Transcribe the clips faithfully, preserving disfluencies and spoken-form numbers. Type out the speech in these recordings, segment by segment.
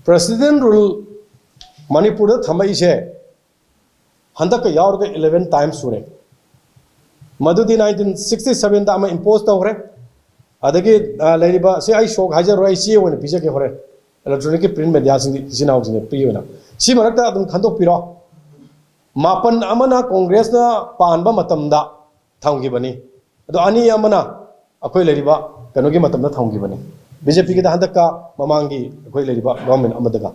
President rule ꯃꯅꯤꯄꯨꯔꯗ ꯊꯝꯃꯛꯏꯁꯦ ꯍꯟꯗꯛꯀ ꯌꯥꯎꯔꯒ eleven times ꯁꯨꯔꯦ꯫ ꯃꯗꯨꯗꯤ nineteen sixty sevenꯗ ꯑꯃ impose ꯇꯧꯈ꯭ꯔꯦ꯫ ꯑꯗꯒꯤ ꯑ, ꯂꯩꯔꯤꯕ ꯁꯤ ꯑꯩ ꯁꯣꯛ ꯍꯥꯏꯖꯔꯣꯏ, ꯑꯩ ꯆꯦ ꯑꯣꯏꯅ ꯄꯤꯖꯒꯦ ꯍꯣꯔꯦꯟ, electronicꯀꯤ print mediaꯁꯤꯡꯗꯤ ꯏꯆꯤꯟ ꯏꯅꯥꯎꯁꯤꯡꯅ ꯄꯤꯕꯅ꯫ ꯁꯤ ꯃꯔꯛꯇ ꯑꯗꯨꯝ ꯈꯟꯗꯣꯛꯄꯤꯔꯣ꯫ ꯃꯥꯄꯟ ꯑꯃꯅ ꯀꯣꯡꯒ꯭ꯔꯦꯁꯅ ꯄꯥꯟꯕ ꯃꯇꯝꯗ ꯊꯝꯈꯤꯕꯅꯤ꯫ ꯑꯗꯣ ꯑꯅꯤ ꯑꯃꯅ ꯑꯩꯈꯣꯏ ꯂꯩꯔꯤꯕ ꯀꯩꯅꯣꯒꯤ ꯃꯇꯝꯗ ꯊꯝꯈꯤꯕꯅꯤ꯫ ꯕꯤ ꯖꯦ ꯄꯤꯒꯤꯗ ꯍꯟꯗꯛꯀ ꯃꯃꯥꯡꯒꯤ ꯑꯩꯈꯣꯏ ꯂꯩꯔꯤꯕ government ꯑꯃꯗꯒ꯫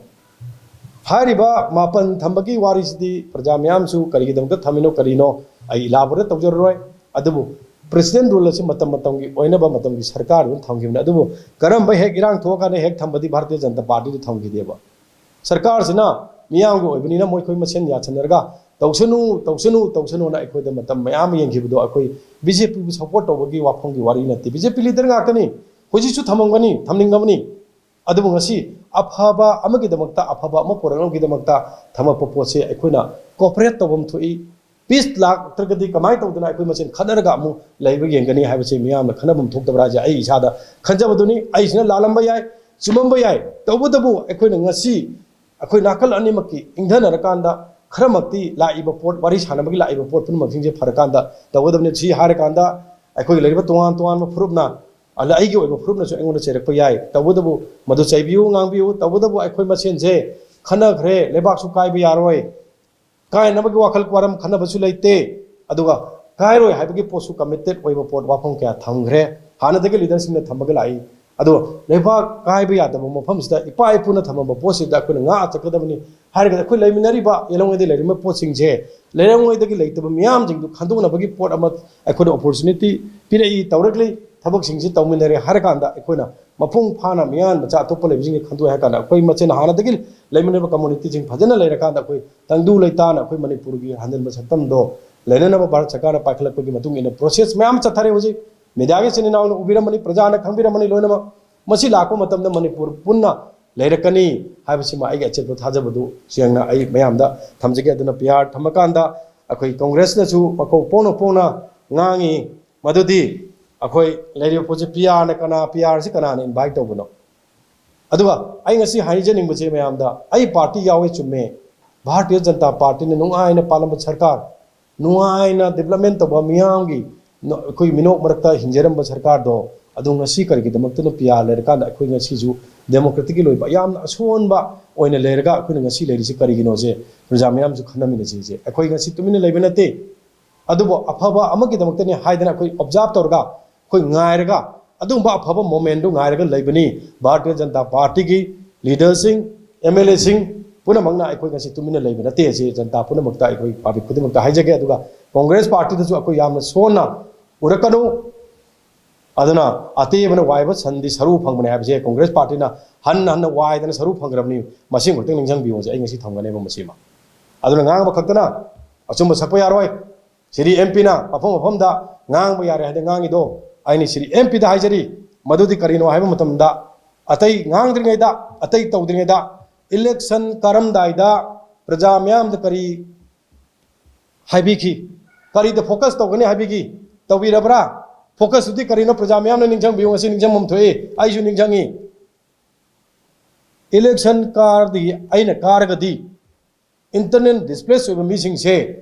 ꯍꯥꯏꯔꯤꯕ ꯃꯥꯄꯟ ꯊꯝꯕꯒꯤ ꯋꯥꯔꯤꯁꯤꯗꯤ ꯄ꯭ꯔꯖꯥ ꯃꯌꯥꯝꯁꯨ ꯀꯔꯤꯒꯤꯗꯃꯛꯇ ꯊꯝꯃꯤꯅꯣ ꯀꯔꯤꯅꯣ ꯑꯩ elaborate ꯇꯧꯖꯔꯔꯣꯏ꯫ ꯑꯗꯨꯕꯨ president rule ꯑꯁꯤ ꯃꯇꯝ ꯃꯇꯝꯒꯤ ꯑꯣꯏꯅꯕ ꯃꯇꯝꯒꯤ ꯁꯔꯀꯥꯔꯗꯨꯅ ꯊꯝꯈꯤꯕꯅꯤ꯫ ꯑꯗꯨꯕꯨ ꯀꯔꯝꯕ ꯍꯦꯛ ꯏꯔꯥꯡ ꯊꯣꯛꯑꯀꯥꯟꯗ ꯍꯦꯛ ꯊꯝꯕꯗꯤ ꯚꯥꯔꯇꯤꯌ ꯖꯅꯇꯥ ꯄꯥꯔꯇꯤꯗꯨ ꯊꯝꯈꯤꯗꯦꯕ꯫ ꯁꯔꯀꯥꯔꯁꯤꯅ ꯃꯤꯌꯥꯝꯒꯤ ꯑꯣꯏꯕꯅꯤꯅ ꯃꯣꯏꯈꯣꯏ ꯃꯁꯦꯟ ꯌꯥꯁꯟꯅꯔꯒ ꯇꯧꯁꯅꯨ, ꯇꯧꯁꯅꯨ, ꯇꯧꯁꯅꯨꯅ ꯑꯩꯈꯣꯏꯗ ꯃꯇꯝ ꯃꯌꯥꯝ ꯑꯃ ꯌꯦꯡꯈꯤꯕꯗꯣ ꯑꯩꯈꯣꯏ ꯕꯤ ꯖꯦ ꯄꯤꯕꯨ support ꯇꯧꯕꯒꯤ ꯋꯥꯐꯝꯒꯤ ꯋꯥꯔꯤ ꯅꯠꯇꯦ꯫ ꯕꯤ ꯖꯦ ꯄꯤ leader ꯉꯥꯛꯇꯅꯤ, ꯍꯧꯖꯤꯛꯁꯨ ꯊꯝꯃꯝꯒꯅꯤ, ꯊꯝꯅꯤꯡꯉꯕꯅꯤ꯫ ꯑꯗꯨꯕꯨ ꯉꯁꯤ ꯑꯐꯕ ꯑꯃꯒꯤꯗꯃꯛꯇ, ꯑꯐꯕ ꯑꯃ ꯄꯨꯔꯛꯅꯕꯒꯤꯗꯃꯛꯇ ꯊꯝꯃꯛꯄ ꯄꯣꯠꯁꯦ ꯑꯩꯈꯣꯏꯅ cooperate ꯇꯧꯐꯝ ꯊꯣꯛꯏ꯫ Peace ꯂꯥꯛꯇ꯭ꯔꯒꯗꯤ ꯀꯃꯥꯏꯅ ꯇꯧꯗꯅ ꯑꯩꯈꯣꯏ ꯃꯁꯦꯟ ꯈꯠꯅꯔꯒ ꯑꯃꯨꯛ ꯂꯩꯕ ꯌꯦꯡꯒꯅꯤ ꯍꯥꯏꯕꯁꯤ ꯃꯤꯌꯥꯝꯅ ꯈꯟꯅꯐꯝ ꯊꯣꯛꯇꯕ꯭ꯔꯥ ꯍꯥꯏꯁꯦ ꯑꯩ ꯏꯁꯥꯗ ꯈꯟꯖꯕꯗꯨꯅꯤ꯫ ꯑꯩꯁꯤꯅ ꯂꯥꯜꯂꯝꯕ ꯌꯥꯏ, ꯆꯨꯝꯃꯝꯕ ꯌꯥꯏ, ꯇꯧꯕꯇꯕꯨ ꯑꯩꯈꯣꯏꯅ ꯉꯁꯤ ꯑꯩꯈꯣꯏ ꯅꯥꯀꯜ ꯑꯅꯤꯃꯛꯀꯤ ꯏꯪꯊꯅꯔꯀꯥꯟꯗ ꯈꯔꯃꯛꯇꯤ ꯂꯥꯛꯏꯕ ꯄꯣꯠ, ꯋꯥꯔꯤ ꯁꯥꯟꯅꯕꯒꯤ ꯂꯥꯛꯏꯕ ꯄꯣꯠ ꯄꯨꯝꯅꯃꯛꯁꯤꯡꯁꯦ ꯐꯔꯀꯥꯟꯗ ꯇꯧꯒꯗꯕꯅꯤ꯫ ꯁꯤ ꯍꯥꯏꯔꯀꯥꯟꯗ ꯑꯩꯈꯣꯏꯒꯤ ꯂꯩꯔꯤꯕ ꯇꯣꯉꯥꯟ ꯇꯣꯉꯥꯟꯕ ꯐꯨꯔꯨꯞꯅ, ꯑꯗ ꯑꯩꯒꯤ ꯑꯣꯏꯕ ꯐꯨꯔꯨꯞꯅꯁꯨ ꯑꯩꯉꯣꯟꯗ ꯆꯩꯔꯛꯄ ꯌꯥꯏ, ꯇꯧꯕꯇꯕꯨ ꯃꯗꯨ ꯆꯩꯕꯤꯌꯨ, ꯉꯥꯡꯕꯤꯌꯨ, ꯇꯧꯕꯇꯕꯨ ꯑꯩꯈꯣꯏ ꯃꯁꯦꯟꯁꯦ ꯈꯟꯅꯈ꯭ꯔꯦ, ꯂꯩꯕꯥꯛꯁꯨ ꯀꯥꯏꯕ ꯌꯥꯔꯣꯏ, ꯀꯥꯏꯅꯕꯒꯤ ꯋꯥꯈꯜ ꯋꯥꯔꯝ ꯈꯟꯅꯕꯁꯨ ꯂꯩꯇꯦ꯫ ꯑꯗꯨꯒ ꯀꯥꯏꯔꯣꯏ ꯍꯥꯏꯕꯒꯤ ꯄꯣꯠꯁꯨ committed ꯑꯣꯏꯕ ꯄꯣꯠ, ꯋꯥꯐꯝ ꯀꯌꯥ ꯊꯝꯈ꯭ꯔꯦ, ꯍꯥꯟꯅꯗꯒꯤ leaderꯁꯤꯡꯅ ꯊꯝꯃꯒ ꯂꯥꯛꯏ꯫ ꯑꯗꯣ ꯂꯩꯕꯥꯛ ꯀꯥꯏꯕ ꯌꯥꯗꯕ ꯃꯐꯝꯁꯤꯗ ꯏꯄꯥ ꯏꯄꯨꯅ ꯊꯝꯃꯝꯕ ꯄꯣꯠꯁꯤꯗ ꯑꯩꯈꯣꯏꯅ ꯉꯥꯛꯑ ꯆꯠꯀꯗꯕꯅꯤ ꯍꯥꯏꯔꯒꯗꯤ ꯑꯩꯈꯣꯏ ꯂꯩꯃꯤꯟꯅꯔꯤꯕ ꯌꯦꯜꯍꯧꯉꯩꯗ ꯂꯩꯔꯤꯕ ꯄꯣꯠꯁꯤꯡꯁꯦ, ꯂꯩꯔꯝꯉꯩꯗꯒꯤ ꯂꯩꯇꯕ ꯃꯤꯌꯥꯝꯁꯤꯡꯗꯨ ꯈꯟꯗꯣꯛꯅꯕꯒꯤ ꯄꯣꯠ ꯑꯃ ꯑꯩꯈꯣꯏꯗ opportunity ꯄꯤꯔꯛꯏ, ꯇꯧꯔꯛꯂꯤ꯫ ꯊꯕꯛꯁꯤꯡꯁꯤ ꯇꯧꯃꯤꯟꯅꯔꯦ ꯍꯥꯏꯔꯀꯥꯟꯗ ꯑꯩꯈꯣꯏꯅ ꯃꯄꯨꯡ ꯐꯥꯅ ꯃꯤꯌꯥꯟ ꯃꯆꯥ ꯑꯇꯣꯞꯄ ꯂꯩꯕꯁꯤꯡꯁꯦ ꯈꯟꯗꯣꯛꯑꯦ ꯍꯥꯏꯔꯀꯥꯟꯗ ꯑꯩꯈꯣꯏ ꯃꯁꯦꯟ ꯍꯥꯟꯅꯗꯒꯤ ꯂꯩꯃꯤꯟꯅꯕ communityꯁꯤꯡ ꯐꯖꯅ ꯂꯩꯔꯀꯥꯟꯗ ꯑꯩꯈꯣꯏ ꯇꯪꯗꯨ ꯂꯩꯇꯥꯅ ꯑꯩꯈꯣꯏ ꯃꯅꯤꯄꯨꯔꯒꯤ ꯍꯟꯖꯤꯟꯕ ꯁꯛꯇꯝꯗꯣ ꯂꯩꯅꯅꯕ ꯚꯥꯔꯠ ꯁꯔꯀꯥꯔꯅ ꯄꯥꯏꯈꯠꯂꯛꯄꯒꯤ ꯃꯇꯨꯡ ꯏꯟꯅ process ꯃꯌꯥꯝ ꯆꯠꯊꯔꯦ꯫ ꯍꯧꯖꯤꯛ mediaꯒꯤ ꯏꯆꯤꯟ ꯏꯅꯥꯎꯅ ꯎꯕꯤꯔꯝꯃꯅꯤ, ꯄ꯭ꯔꯖꯥꯅ ꯈꯪꯕꯤꯔꯝꯃꯅꯤ ꯂꯣꯏꯅꯃꯛ꯫ ꯃꯁꯤ ꯂꯥꯛꯄ ꯃꯇꯝꯗ ꯃꯅꯤꯄꯨꯔ ꯄꯨꯟꯅ ꯂꯩꯔꯛꯀꯅꯤ ꯍꯥꯏꯕꯁꯤꯃ ꯑꯩꯒꯤ ꯑꯆꯦꯠꯄ ꯊꯥꯖꯕꯗꯨ ꯁꯦꯡꯅ ꯑꯩ ꯃꯌꯥꯝꯗ ꯊꯝꯖꯒꯦ꯫ ꯑꯗꯨꯅ P R ꯊꯝꯃꯀꯥꯟꯗ ꯑꯩꯈꯣꯏ ꯀꯣꯡꯒ꯭ꯔꯦꯁꯅꯁꯨ ꯃꯀꯣꯛ ꯄꯣꯡꯅ ꯄꯣꯡꯅ ꯉꯥꯡꯉꯤ ꯃꯗꯨꯗꯤ ꯑꯩꯈꯣꯏ ꯂꯩꯔꯤꯕ ꯄꯣꯠꯁꯤ P Rꯅ ꯀꯅꯥ, P Rꯁꯤ ꯀꯅꯥꯅ invite ꯇꯧꯕꯅꯣ? ꯑꯗꯨꯒ ꯑꯩ ꯉꯁꯤ ꯍꯥꯏꯖꯅꯤꯡꯕꯁꯦ ꯃꯌꯥꯝꯗ, ꯑꯩ ꯄꯥꯔꯇꯤ ꯌꯥꯎꯋꯦ ꯆꯨꯝꯃꯦ, ꯚꯥꯔꯇꯤꯌ ꯖꯅꯇꯥ ꯄꯥꯔꯇꯤꯅ ꯅꯨꯡꯉꯥꯏꯅ ꯄꯥꯜꯂꯝꯕ ꯁꯔꯀꯥꯔ, ꯅꯨꯡꯉꯥꯏꯅ ꯗꯤꯕꯂꯞꯃꯦꯟ ꯇꯧꯕ, ꯃꯤꯌꯥꯝꯒꯤ ꯅ-, ꯑꯩꯈꯣꯏ ꯃꯤꯅꯣꯛ ꯃꯔꯛꯇ ꯍꯤꯡꯖꯔꯝꯕ ꯁꯔꯀꯥꯔꯗꯣ, ꯑꯗꯨ ꯉꯁꯤ ꯀꯔꯤꯒꯤꯗꯃꯛꯇꯅꯣ ꯄꯤ ꯑꯥꯔ ꯂꯩꯔꯀꯥꯟꯗ ꯑꯩꯈꯣꯏ ꯉꯁꯤꯁꯨ ꯗꯦꯃꯣꯀ꯭ꯔꯦꯇꯤꯛꯀꯤ ꯑꯣꯏꯕ ꯌꯥꯝꯅ ꯑꯁꯣꯟꯕ ꯑꯣꯏꯅ ꯂꯩꯔꯒ ꯑꯩꯈꯣꯏꯅ ꯉꯁꯤ ꯂꯩꯔꯤꯁꯤ ꯀꯔꯤꯒꯤꯅꯣꯁꯦ ꯄ꯭ꯔꯖꯥ ꯃꯌꯥꯝꯁꯨ ꯈꯟꯅꯃꯤꯟꯅꯁꯤꯁꯦ꯫ ꯑꯩꯈꯣꯏ ꯉꯁꯤ ꯇꯨꯃꯤꯟꯅ ꯂꯩꯕ ꯅꯠꯇꯦ, ꯑꯗꯨꯕꯨ ꯑꯐꯕ ꯑꯃꯒꯤꯗꯃꯛꯇꯅꯤ ꯍꯥꯏꯗꯅ ꯑꯩꯈꯣꯏ ꯑꯣꯕꯖꯥꯔꯕ ꯇꯧꯔꯒ, ꯑꯩꯈꯣꯏ ꯉꯥꯏꯔꯒ, ꯑꯗꯨꯒꯨꯝꯕ ꯑꯐꯕ ꯃꯣꯃꯦꯟꯗꯨ ꯉꯥꯏꯔꯒ ꯂꯩꯕꯅꯤ꯫ ꯚꯥꯔꯇꯤꯌ ꯖꯅꯇꯥ ꯄꯥꯔꯇꯤꯒꯤ ꯂꯤꯗꯔꯁꯤꯡ, ꯑꯦꯝ ꯑꯦꯜ ꯑꯦꯁꯤꯡ ꯄꯨꯝꯅꯃꯛꯅ ꯑꯩꯈꯣꯏ ꯉꯁꯤ ꯇꯨꯃꯤꯟꯅ ꯂꯩꯕ ꯅꯠꯇꯦ꯫ ꯑꯁꯤ ꯖꯅꯇꯥ ꯄꯨꯝꯅꯃꯛꯇ, ꯑꯩꯈꯣꯏ ꯄꯥꯕ꯭ꯂꯤꯛ ꯈꯨꯗꯤꯡꯃꯛꯇ ꯍꯥꯏꯖꯒꯦ꯫ ꯑꯗꯨꯒ ꯀꯣꯡꯒ꯭ꯔꯦꯁ ꯄꯥꯔꯇꯤꯗꯁꯨ ꯑꯩꯈꯣꯏ ꯌꯥꯝꯅ ꯁꯣꯟꯅ ꯎꯔꯛꯀꯅꯨ꯫ ꯑꯗꯨꯅ ꯑꯇꯦꯕꯅ ꯋꯥꯏꯕ ꯁꯟꯗꯤ ꯁꯔꯨ ꯐꯪꯕꯅꯦ ꯍꯥꯏꯕꯁꯦ ꯀꯣꯡꯒ꯭ꯔꯦꯁ ꯄꯥꯔꯇꯤꯅ ꯍꯟꯅ ꯍꯟꯅ ꯋꯥꯏꯗꯅ ꯁꯔꯨ ꯐꯪꯈ꯭ꯔꯕꯅꯤ꯫ ꯃꯁꯤ ꯑꯃꯈꯛꯇꯪ ꯅꯤꯡꯁꯤꯡꯕꯤꯌꯨ꯫ ꯑꯩ ꯉꯁꯤ ꯊꯝꯒꯅꯦꯕ ꯃꯁꯤꯃ꯫ ꯑꯗꯨꯅ ꯉꯥꯡꯕ ꯈꯛꯇꯅ ꯑꯆꯨꯝꯕ ꯁꯛꯄ ꯌꯥꯔꯣꯏ꯫ ꯁꯤꯔꯤ ꯑꯦꯝ ꯄꯤꯅ ꯃꯐꯝ ꯃꯐꯝꯗ ꯉꯥꯡꯕ ꯌꯥꯔꯦ ꯍꯥꯏꯗꯅ ꯉꯥꯡꯉꯤꯗꯣ, ꯑꯩꯅ ꯁꯤꯔꯤ ꯑꯦꯝ ꯄꯤꯗ ꯍꯥꯏꯖꯔꯤ, ꯃꯗꯨꯗꯤ ꯀꯔꯤꯅꯣ ꯍꯥꯏꯕ ꯃꯇꯝꯗ, ꯑꯇꯩ ꯉꯥꯡꯗ꯭ꯔꯤꯉꯩꯗ, ꯑꯇꯩ ꯇꯧꯗ꯭ꯔꯤꯉꯩꯗ, ꯏꯂꯦꯛꯁꯟ ꯀꯥꯔꯝꯗꯥꯏꯗ ꯄ꯭ꯔꯖꯥ ꯃꯤꯌꯥꯝꯗ ꯀꯔꯤ ꯍꯥꯏꯕꯤꯈꯤ? ꯀꯔꯤꯗ ꯐꯣꯀꯁ ꯇꯧꯒꯅꯤ ꯍꯥꯏꯕꯤꯈꯤ? ꯇꯧꯕꯤꯔꯕ꯭ꯔꯥ? ꯐꯣꯀꯁꯇꯨꯗꯤ ꯀꯔꯤꯅꯣ? ꯄ꯭ꯔꯖꯥ ꯃꯤꯌꯥꯝꯅ ꯅꯤꯡꯁꯤꯡꯕꯤꯌꯨ꯫ ꯉꯁꯤ ꯅꯤꯡꯁꯤꯡꯐꯝ ꯊꯣꯛꯏ, ꯑꯩꯁꯨ ꯅꯤꯡꯁꯤꯡꯉꯤ꯫ ꯏꯂꯦꯛꯁꯟ ꯀꯥꯔꯗꯤ, ꯑꯩꯅ ꯀꯥꯔꯒꯗꯤ ꯏꯟꯇꯔꯅꯦꯜ ꯗꯤꯁꯄ꯭ꯂꯦꯁ ꯑꯣꯏꯕ ꯃꯤꯁꯤꯡꯁꯦ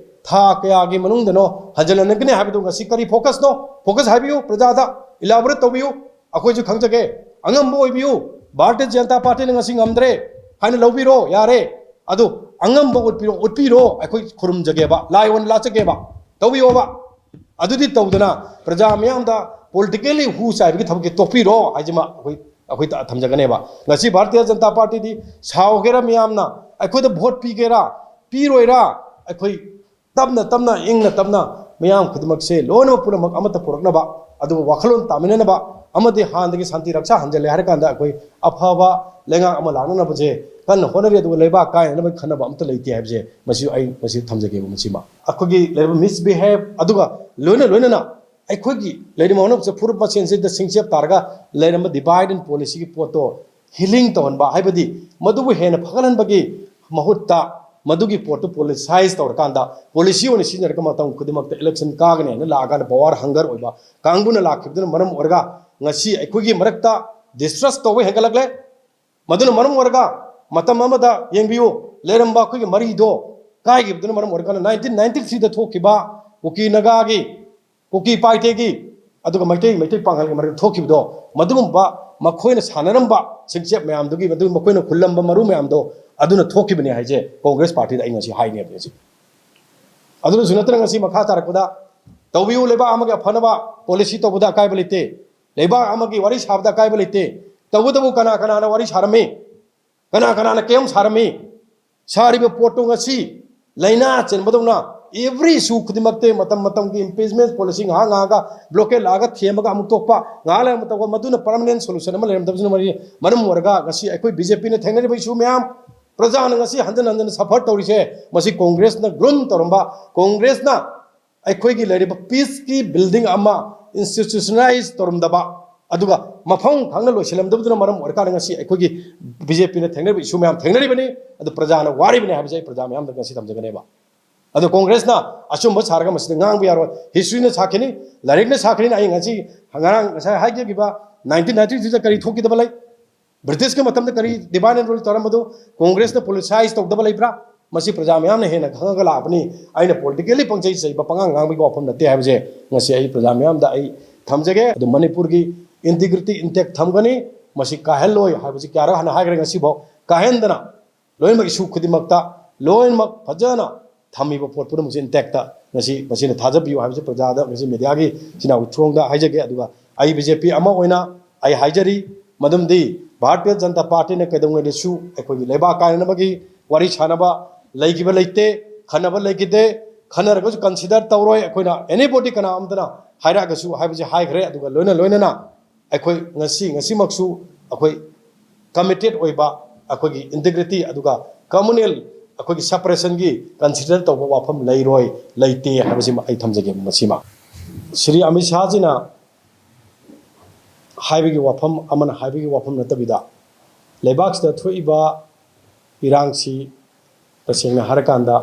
ꯊꯥ ꯀꯌꯥꯒꯤ ꯃꯅꯨꯡꯗꯅꯣ ꯍꯟꯖꯤꯜꯍꯟꯒꯅꯤ ꯍꯥꯏꯕꯗꯨ ꯉꯁꯤ ꯀꯔꯤ ꯐꯣꯀꯁꯅꯣ? ꯐꯣꯀꯁ ꯍꯥꯏꯕꯤꯌꯨ, ꯄ꯭ꯔꯖꯥꯗ ꯏꯂꯥꯕꯣꯔꯦꯠ ꯇꯧꯕꯤꯌꯨ꯫ ꯑꯩꯈꯣꯏꯁꯨ ꯈꯪꯖꯒꯦ, ꯑꯉꯝꯕ ꯑꯣꯏꯕꯤꯌꯨ꯫ ꯚꯥꯔꯇꯤꯌ ꯖꯅꯇꯥ ꯄꯥꯔꯇꯤꯅ ꯉꯁꯤ ꯉꯝꯗ꯭ꯔꯦ ꯍꯥꯏꯅ ꯂꯧꯕꯤꯔꯣ, ꯌꯥꯔꯦ꯫ ꯑꯗꯨ ꯑꯉꯝꯕ ꯎꯠꯄꯤꯔꯣ, ꯎꯠꯄꯤꯔꯣ꯫ ꯑꯩꯈꯣꯏ ꯈꯨꯔꯨꯝꯖꯒꯦꯕ, ꯂꯥꯏ ꯑꯣꯏꯅ ꯂꯥꯠꯆꯒꯦꯕ, ꯇꯧꯕꯤꯌꯣꯕ꯫ ꯑꯗꯨꯗꯤ ꯇꯧꯗꯅ ꯄ꯭ꯔꯖꯥ ꯃꯤꯌꯥꯝꯗ ꯄꯣꯂꯤꯇꯤꯀꯦꯜꯂꯤ ꯍꯨ ꯆꯥꯏꯕꯒꯤ ꯊꯕꯛꯁꯦ ꯇꯣꯛꯄꯤꯔꯣ ꯍꯥꯏꯁꯤꯃ ꯑꯩꯈꯣꯏ, ꯑꯩꯈꯣꯏ ꯊꯝꯖꯒꯅꯦꯕ꯫ ꯉꯁꯤ ꯚꯥꯔꯇꯤꯌ ꯖꯅꯇꯥ ꯄꯥꯔꯇꯤꯗꯤ ꯁꯥꯎꯒꯦꯔꯥ, ꯃꯤꯌꯥꯝꯅ ꯑꯩꯈꯣꯏꯗ ꯚꯣꯠ ꯄꯤꯒꯦꯔꯥ ꯄꯤꯔꯣꯏꯔꯥ, ꯑꯩꯈꯣꯏ ꯇꯞꯅ ꯇꯞꯅ, ꯏꯪꯅ ꯇꯞꯅ ꯃꯤꯌꯥꯝ ꯈꯨꯗꯤꯡꯃꯛꯁꯦ ꯂꯣꯏꯅꯃꯛ ꯄꯨꯝꯅꯃꯛ ꯑꯃꯠꯇ ꯄꯨꯔꯛꯅꯕ, ꯑꯗꯨꯒ ꯋꯥꯈꯜꯂꯣꯟ ꯇꯥꯃꯤꯟꯅꯅꯕ, ꯑꯃꯗꯤ ꯍꯥꯟꯅꯗꯒꯤ ꯁꯥꯟꯇꯤ ꯔꯛꯁꯥ ꯍꯟꯖꯤꯜꯂꯦ ꯍꯥꯏꯔ ꯀꯥꯟꯗ ꯑꯩꯈꯣꯏ ꯑꯐꯕ ꯂꯩꯉꯥꯛ ꯑꯃ ꯂꯥꯛꯅꯅꯕꯁꯦ ꯀꯟꯅ ꯍꯣꯠꯅꯔꯤ꯫ ꯑꯗꯨꯒ ꯂꯩꯕꯥꯛ ꯀꯥꯏꯅꯅꯕꯒꯤ ꯈꯟꯅꯕ ꯑꯝꯇ ꯂꯩꯇꯦ ꯍꯥꯏꯕꯁꯦ ꯃꯁꯤ ꯑꯩ ꯃꯁꯤ ꯊꯝꯖꯒꯦꯕ꯫ ꯃꯁꯤꯃ ꯑꯩꯈꯣꯏꯒꯤ ꯂꯩꯔꯤꯕ ꯃꯤꯁꯕꯤꯍꯦꯕ, ꯑꯗꯨꯒ ꯂꯣꯏꯅ ꯂꯣꯏꯅꯅ ꯑꯩꯈꯣꯏꯒꯤ ꯂꯩꯔꯤꯕ ꯍꯧꯅꯕꯤꯁꯦ ꯐꯨꯔꯨꯞ ꯃꯁꯦꯟꯁꯤꯗ ꯁꯤꯡꯆꯦꯞ ꯇꯥꯔꯒ ꯂꯩꯔꯝꯕ ꯗꯤꯚꯥꯏꯠ ꯑꯦꯟ ꯄꯣꯂꯤꯁꯤꯒꯤ ꯄꯣꯠꯇꯣ ꯍꯤꯂꯤꯡ ꯇꯧꯍꯟꯕ, ꯍꯥꯏꯕꯗꯤ ꯃꯗꯨꯕꯨ ꯍꯦꯟꯅ ꯐꯒꯠꯍꯟꯕꯒꯤ ꯃꯍꯨꯠꯇ ꯃꯗꯨꯒꯤ ꯄꯣꯠꯇꯨ ꯄꯣꯂꯤꯁꯥꯏꯁ ꯇꯧꯔꯀꯥꯟꯗ, ꯄꯣꯂꯤꯁꯤ ꯑꯣꯏꯅ ꯁꯤꯖꯤꯟꯅꯔꯒ ꯃꯇꯝ ꯈꯨꯗꯤꯡꯃꯛꯇ ꯏꯂꯦꯛꯁꯟ ꯀꯥꯒꯅꯤ ꯍꯥꯏꯅ ꯂꯥꯛꯑꯀꯥꯟꯗ ꯄꯋꯥꯔ ꯍꯪꯒꯔ ꯑꯣꯏꯕ ꯀꯥꯡꯕꯨꯅ ꯂꯥꯛꯈꯤꯕꯗꯨꯅ ꯃꯔꯝ ꯑꯣꯏꯔꯒ ꯉꯁꯤ ꯑꯩꯈꯣꯏꯒꯤ ꯃꯔꯛꯇ ꯗꯤꯁꯇ꯭ꯔꯁ ꯇꯧꯕ ꯍꯦꯟꯒꯠꯂꯛꯂꯦ꯫ ꯃꯗꯨꯅ ꯃꯔꯝ ꯑꯣꯏꯔꯒ ꯃꯇꯝ ꯑꯃꯗ ꯌꯦꯡꯕꯤꯌꯨ, ꯂꯩꯔꯝꯕ ꯑꯩꯈꯣꯏꯒꯤ ꯃꯔꯤꯗꯣ ꯀꯥꯏꯈꯤꯕꯗꯨꯅ ꯃꯔꯝ ꯑꯣꯏꯔꯀꯥꯟꯗ nineteen ninety threeꯗ ꯊꯣꯛꯈꯤꯕ ꯀꯨꯀꯤ ꯅꯥꯒꯥꯒꯤ, ꯀꯨꯀꯤ ꯄꯥꯏꯊꯦꯒꯤ, ꯑꯗꯨꯒ ꯃꯩꯇꯩ, ꯃꯩꯇꯩ ꯄꯥꯉꯜꯒꯤ ꯃꯔꯛꯇ ꯊꯣꯛꯈꯤꯕꯗꯣ, ꯃꯗꯨꯒꯨꯝꯕ ꯃꯈꯣꯏꯅ ꯁꯥꯟꯅꯔꯝꯕ ꯆꯤꯡꯆꯦꯞ ꯃꯌꯥꯝꯗꯨꯒꯤ, ꯃꯗꯨ ꯃꯈꯣꯏꯅ ꯍꯨꯜꯂꯝꯕ ꯃꯔꯨ ꯃꯌꯥꯝꯗꯣ, ꯑꯗꯨꯅ ꯊꯣꯛꯈꯤꯕꯅꯤ ꯍꯥꯏꯁꯦ ꯀꯣꯡꯒ꯭ꯔꯦꯁ ꯄꯥꯔꯇꯤꯗ ꯑꯩ ꯉꯁꯤ ꯍꯥꯏꯅꯦꯕ ꯉꯁꯤ꯫ ꯑꯗꯨꯗꯁꯨ ꯅꯠꯇꯅ ꯉꯁꯤ ꯃꯈꯥ ꯇꯥꯔꯛꯄꯗ ꯇꯧꯕꯤꯌꯨ, ꯂꯩꯕꯥꯛ ꯑꯃꯒꯤ ꯑꯐꯅꯕ ꯄꯣꯂꯤꯁꯤ ꯇꯧꯕꯗ ꯑꯀꯥꯏꯕ ꯂꯩꯇꯦ, ꯂꯩꯕꯥꯛ ꯑꯃꯒꯤ ꯋꯥꯔꯤ ꯁꯥꯕꯗ ꯑꯀꯥꯏꯕ ꯂꯩꯇꯦ꯫ ꯇꯧꯕꯇꯕꯨ ꯀꯅꯥ ꯀꯅꯥꯅ ꯋꯥꯔꯤ ꯁꯥꯔꯝꯃꯤ? ꯀꯅꯥ ꯀꯅꯥꯅ ꯀꯌꯥꯝ ꯁꯥꯔꯝꯃꯤ? ꯁꯥꯔꯤꯕ ꯄꯣꯠꯇꯨ ꯉꯁꯤ ꯂꯥꯏꯅꯥ ꯆꯦꯟꯕꯗꯧꯅ every issue ꯈꯨꯗꯤꯡꯃꯛꯇ ꯃꯇꯝ ꯃꯇꯝꯒꯤ impeachment policy, ꯉꯥꯏꯍꯥꯛ ꯉꯥꯏꯍꯥꯛꯀ blockade ꯂꯥꯛꯑꯒ ꯊꯦꯝꯃꯒ ꯑꯃꯨꯛ ꯇꯣꯛꯄ, ꯉꯥꯏꯍꯥꯛ ꯂꯩꯔ ꯑꯃꯨꯛ ꯇꯧꯕ, ꯃꯗꯨꯅ permanent solution ꯑꯃ ꯂꯩꯔꯝꯗꯕꯁꯤꯅ ꯃꯔꯝ ꯑꯣꯏꯔꯒ ꯉꯁꯤ ꯑꯩꯈꯣꯏ BJPꯅ ꯊꯦꯡꯅꯔꯤꯕ issue ꯃꯌꯥꯝ, ꯄ꯭ꯔꯖꯥꯅ ꯉꯁꯤ ꯍꯟꯖꯟ ꯍꯟꯖꯟꯅ suffer ꯇꯧꯔꯤꯁꯦ, ꯃꯁꯤ ꯀꯣꯡꯒ꯭ꯔꯦꯁꯅ groom ꯇꯧꯔꯝꯕ, ꯀꯣꯡꯒ꯭ꯔꯦꯁꯅ ꯑꯩꯈꯣꯏꯒꯤ ꯂꯩꯔꯤꯕ peaceꯀꯤ building ꯑꯃ institutionalize ꯇꯧꯔꯝꯗꯕ, ꯑꯗꯨꯒ ꯃꯐꯝ ꯈꯪꯅ ꯂꯣꯏꯁꯤꯜꯂꯝꯗꯕꯗꯨꯅ ꯃꯔꯝ ꯑꯣꯏꯔꯀꯥꯟꯗ ꯉꯁꯤ ꯑꯩꯈꯣꯏꯒꯤ BJPꯅ ꯊꯦꯡꯅꯔꯤꯕ issue ꯃꯌꯥꯝ ꯊꯦꯡꯅꯔꯤꯕꯅꯤ꯫ ꯑꯗꯨ ꯄ꯭ꯔꯖꯥꯅ ꯋꯥꯔꯤꯕꯅꯤ ꯍꯥꯏꯕꯁꯦ ꯑꯩ ꯄ꯭ꯔꯖꯥ ꯃꯌꯥꯝꯗ ꯉꯁꯤ ꯊꯝꯖꯒꯅꯦꯕ꯫ ꯑꯗꯣ ꯀꯣꯡꯒ꯭ꯔꯦꯁꯅ ꯑꯆꯨꯝꯕ ꯁꯥꯔꯒ ꯃꯁꯤꯗ ꯉꯥꯡꯕ ꯌꯥꯔꯣꯏ꯫ Historyꯅ ꯁꯥꯈꯤꯅꯤ, ꯂꯥꯏꯔꯤꯛꯅ ꯁꯥꯈꯤꯅꯤ꯫ ꯑꯩ ꯉꯁꯤ, ꯉꯔꯥꯡ, ꯉꯁꯥꯏ ꯍꯥꯏꯖꯈꯤꯕ nineteen ninety threeꯗ ꯀꯔꯤ ꯊꯣꯛꯈꯤꯗꯕ ꯂꯩ? ꯕ꯭ꯔꯤꯇꯤꯁꯀꯤ ꯃꯇꯝꯗ ꯀꯔꯤ divide and rule ꯇꯧꯔꯝꯕꯗꯨ ꯀꯣꯡꯒ꯭ꯔꯦꯁꯅ politicize ꯇꯧꯗꯕ ꯂꯩꯕ꯭ꯔꯥ? ꯃꯁꯤ ꯄ꯭ꯔꯖꯥ ꯃꯌꯥꯝꯅ ꯍꯦꯟꯅ ꯈꯪꯉꯒ ꯂꯥꯛꯑꯕꯅꯤ꯫ ꯑꯩꯅ politically ꯄꯪꯆꯩ ꯆꯩꯕ, ꯄꯉꯥꯡ ꯉꯥꯡꯕꯒꯤ ꯋꯥꯐꯝ ꯅꯠꯇꯦ ꯍꯥꯏꯕꯁꯦ ꯉꯁꯤ ꯑꯩ ꯄ꯭ꯔꯖꯥ ꯃꯌꯥꯝꯗ ꯑꯩ ꯊꯝꯖꯒꯦ꯫ ꯑꯗꯨ ꯃꯅꯤꯄꯨꯔꯒꯤ integrity intact ꯊꯝꯒꯅꯤ, ꯃꯁꯤ ꯀꯥꯏꯍꯜꯂꯣꯏ ꯍꯥꯏꯕꯁꯤ ꯀꯌꯥꯔꯛ ꯍꯥꯟꯅ ꯍꯥꯏꯈ꯭ꯔꯦ꯫ ꯉꯁꯤꯐꯥꯎ ꯀꯥꯏꯍꯟꯗꯅ ꯂꯣꯏꯅꯃꯛ issue ꯈꯨꯗꯤꯡꯃꯛꯇ ꯂꯣꯏꯅꯃꯛ ꯐꯖꯅ ꯊꯝꯃꯤꯕ ꯄꯣꯠ ꯄꯨꯝꯅꯃꯛꯁꯦ intactꯇ ꯉꯁꯤ ꯃꯁꯤꯅ ꯊꯥꯖꯕꯤꯌꯨ ꯍꯥꯏꯕꯁꯤ ꯄ꯭ꯔꯖꯥꯗ ꯉꯁꯤ mediaꯒꯤ ꯏꯆꯤꯟ ꯏꯅꯥꯎꯒꯤ through ꯗ ꯍꯥꯏꯖꯒꯦ꯫ ꯑꯗꯨꯒ ꯑꯩ BJP ꯑꯃ ꯑꯣꯏꯅ ꯑꯩ ꯍꯥꯏꯖꯔꯤ, ꯃꯗꯨꯝꯗꯤ ꯚꯥꯔꯇꯤꯌ ꯖꯅꯇꯥ ꯄꯥꯔꯇꯤꯅ ꯀꯩꯗꯧꯉꯩꯗꯁꯨ ꯑꯩꯈꯣꯏꯒꯤ ꯂꯩꯕꯥꯛ ꯀꯥꯏꯅꯅꯕꯒꯤ ꯋꯥꯔꯤ ꯁꯥꯅꯕ ꯂꯩꯈꯤꯕ ꯂꯩꯇꯦ, ꯈꯟꯅꯕ ꯂꯩꯈꯤꯗꯦ, ꯈꯟꯅꯔꯒꯁꯨ consider ꯇꯧꯔꯣꯏ ꯑꯩꯈꯣꯏꯅ꯫ Anybody, ꯀꯅꯥ ꯑꯃꯇꯅ ꯍꯥꯏꯔꯛꯑꯒꯁꯨ ꯍꯥꯏꯕꯁꯤ ꯍꯥꯏꯈ꯭ꯔꯦ꯫ ꯑꯗꯨꯒ ꯂꯣꯏꯅ ꯂꯣꯏꯅꯅ ꯑꯩꯈꯣꯏ ꯉꯁꯤ, ꯉꯁꯤꯃꯛꯁꯨ ꯑꯩꯈꯣꯏ committed ꯑꯣꯏꯕ, ꯑꯩꯈꯣꯏꯒꯤ integrity ꯑꯗꯨꯒ communal ꯑꯩꯈꯣꯏꯒꯤ separationꯒꯤ consider ꯇꯧꯕ ꯋꯥꯐꯝ ꯂꯩꯔꯣꯏ, ꯂꯩꯇꯦ ꯍꯥꯏꯕꯁꯤꯃ ꯑꯩ ꯊꯝꯖꯒꯦ꯫ ꯃꯁꯤꯃ ꯁ꯭ꯔꯤ ꯑꯃꯤꯠ ꯁꯥꯍꯖꯤꯅ ꯍꯥꯏꯕꯒꯤ ꯋꯥꯐꯝ ꯑꯃꯅ ꯍꯥꯏꯕꯒꯤ ꯋꯥꯐꯝ ꯅꯠꯇꯕꯤꯗ, ꯂꯩꯕꯥꯛꯁꯤꯗ ꯊꯣꯛꯏꯕ ꯏꯔꯥꯡꯁꯤ ꯇꯁꯦꯡꯅ ꯍꯥꯏꯔꯀꯥꯟꯗ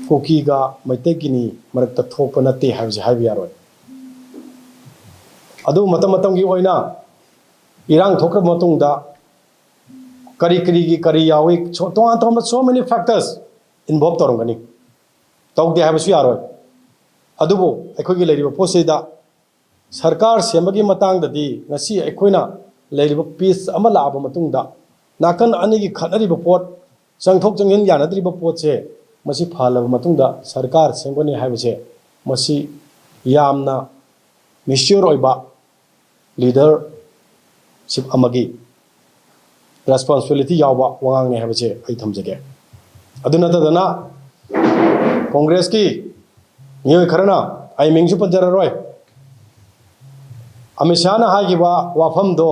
ꯀꯨꯀꯤꯒ ꯃꯩꯇꯩꯒꯤꯅꯤ ꯃꯔꯛꯇ ꯊꯣꯛꯄ ꯅꯠꯇꯦ ꯍꯥꯏꯕꯁꯤ ꯍꯥꯏꯕ ꯌꯥꯔꯣꯏ꯫ ꯑꯗꯨ ꯃꯇꯝ ꯃꯇꯝꯒꯤ ꯑꯣꯏꯅ ꯏꯔꯥꯡ ꯊꯣꯛꯈ꯭ꯔꯕ ꯃꯇꯨꯡꯗ ꯀꯔꯤ ꯀꯔꯤꯒꯤ ꯀꯔꯤ ꯌꯥꯎꯏ, so, ꯇꯣꯉꯥꯟ ꯇꯣꯉꯥꯟꯕ so many factors involve ꯇꯧꯔꯝꯒꯅꯤ, ꯇꯧꯗꯦ ꯍꯥꯏꯕꯁꯨ ꯌꯥꯔꯣꯏ꯫ ꯑꯗꯨꯕꯨ ꯑꯩꯈꯣꯏꯒꯤ ꯂꯩꯔꯤꯕ ꯄꯣꯠꯁꯤꯗ ꯁꯔꯀꯥꯔ ꯁꯦꯝꯕꯒꯤ ꯃꯇꯥꯡꯗꯗꯤ ꯉꯁꯤ ꯑꯩꯈꯣꯏꯅ ꯂꯩꯔꯤꯕ ꯄꯤꯁ ꯑꯃ ꯂꯥꯛꯑꯕ ꯃꯇꯨꯡꯗ ꯅꯥꯀꯟ ꯑꯅꯤꯒꯤ ꯈꯠꯅꯔꯤꯕ ꯄꯣꯠ, ꯆꯪꯊꯣꯛ ꯆꯪꯁꯤꯟ ꯌꯥꯅꯗ꯭ꯔꯤꯕ ꯄꯣꯠꯁꯦ, ꯃꯁꯤ ꯐꯍꯜꯂꯕ ꯃꯇꯨꯡꯗ ꯁꯔꯀꯥꯔ ꯁꯦꯝꯒꯅꯤ ꯍꯥꯏꯕꯁꯦ, ꯃꯁꯤ ꯌꯥꯝꯅ ꯃꯦꯆ꯭ꯌꯣꯔ ꯑꯣꯏꯕ ꯂꯤꯗꯔꯁꯤꯞ ꯑꯃꯒꯤ ꯔꯦꯁꯄꯣꯟꯁꯤꯕꯤꯂꯤꯇꯤ ꯌꯥꯎꯕ ꯋꯥꯉꯥꯡꯅꯤ ꯍꯥꯏꯕꯁꯦ ꯑꯩ ꯊꯝꯖꯒꯦ꯫ ꯑꯗꯨ ꯅꯠꯇꯗꯅ ꯀꯣꯡꯒ꯭ꯔꯦꯁꯀꯤ ꯃꯤꯑꯣꯏ ꯈꯔꯅ, ꯑꯩ ꯃꯤꯡꯁꯨ ꯄꯟꯖꯔꯔꯣꯏ, ꯑꯃꯤꯠ ꯁꯥꯍꯅ ꯍꯥꯏꯈꯤꯕ ꯋꯥꯐꯝꯗꯣ,